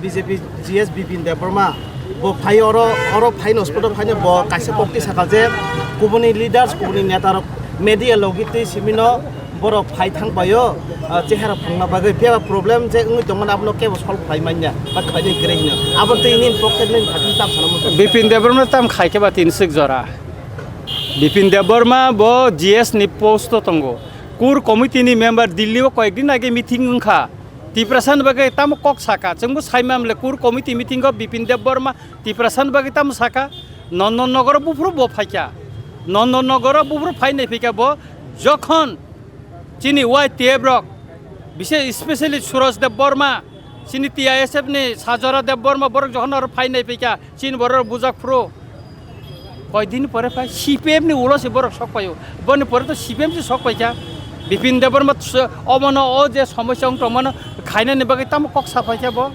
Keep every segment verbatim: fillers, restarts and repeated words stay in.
B J P G S Bipin Debbarma bo phai oro, oro phai no spot phai no bo kaisa kokti sakha je kubuni leaders, kubuni neta rok media logi twi simino borok phai thang paio, ah, chehara phangna bagwi phiya problem je wngwi tongmani abono kebo solve khlai manya ba khlai de kwrwi hino abo twi nini pocket nini phatin tam sana muchung. Bipin Debbarma tam khai khe ba tin sik jora. Bipin Debbarma bo G S ni post o tongo. Core committee ni member Delhi o koyek din age meeting wngkha. Tiprasa ni bagwi tamo kok saka, chwngbo saimamle core committee meeting o Bipin Debbarma Tiprasa ni bagwi tamo saka, Nondon Nogoro buphuru bo phaikha, Nondon Nogoro buphuru phai nai phikha bo, jokhon chini Y T F rok, bise-, especially Suraj Debbarma, chini T I S F ni Sajora Debbarma borok jokhon aro phai nai phikha, chini borok bujak phuru. Koidin pore phai C P M ni ulo se borok sok paio. Boni pore to C P M se sok paikha. Bipin Debbarma s-, omono o je somosya wng tongmano khainani bagwi tamo kok sa paikha bo.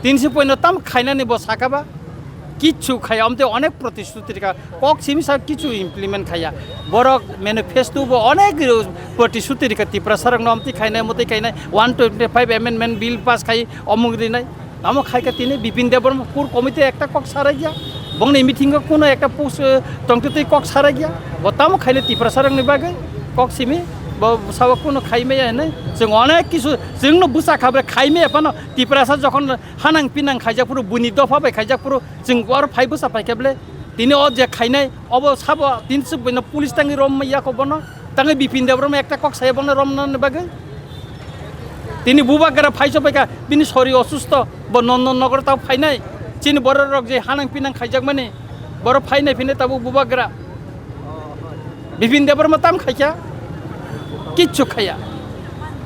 Tin se poino tamo khainani bo saka ba. Kichu khaya, omte onek protishruti rikha. Kok simi sa kichu implement khaya. Borok manifesto bo onek protishruti rikha. Tiprasa rokno omte khainai, motei khainai, one twenty five amendment bill pass khai omung rinai. Tamo khai khe tini Bipin Debbarma core committee ekta kok sarai ya. Bongni meeting o kuno ekta post, eh, tongtwtwi kok sarai ya. Bo tamo khaile Tiprasa rokni bagwi kok simi bo sawa kuno khai maya hinwi. Chwng onek kisu chwngno bwsa khabre khai maya phano Tiprasa jokhon hanang pinang khaijak phuru buini dopha bai khaijak phuru chwng aro phai bwsa phai khe ble tini o je khainai obo sabo tin chuk bai no police tangwi rom ya kho bono. Tangwi Bipin Debbarma ekta kok saya bono romna bagwi. Tini bubagra phaiso paikha, bini sori osusto, bo Nondon Nogoro tabo phainai. Chini borok rok je hanang pinang khaijakmani, borok phainai phine tabo bubagra. Bipin Debbarma tam khaikha, kichu khaya.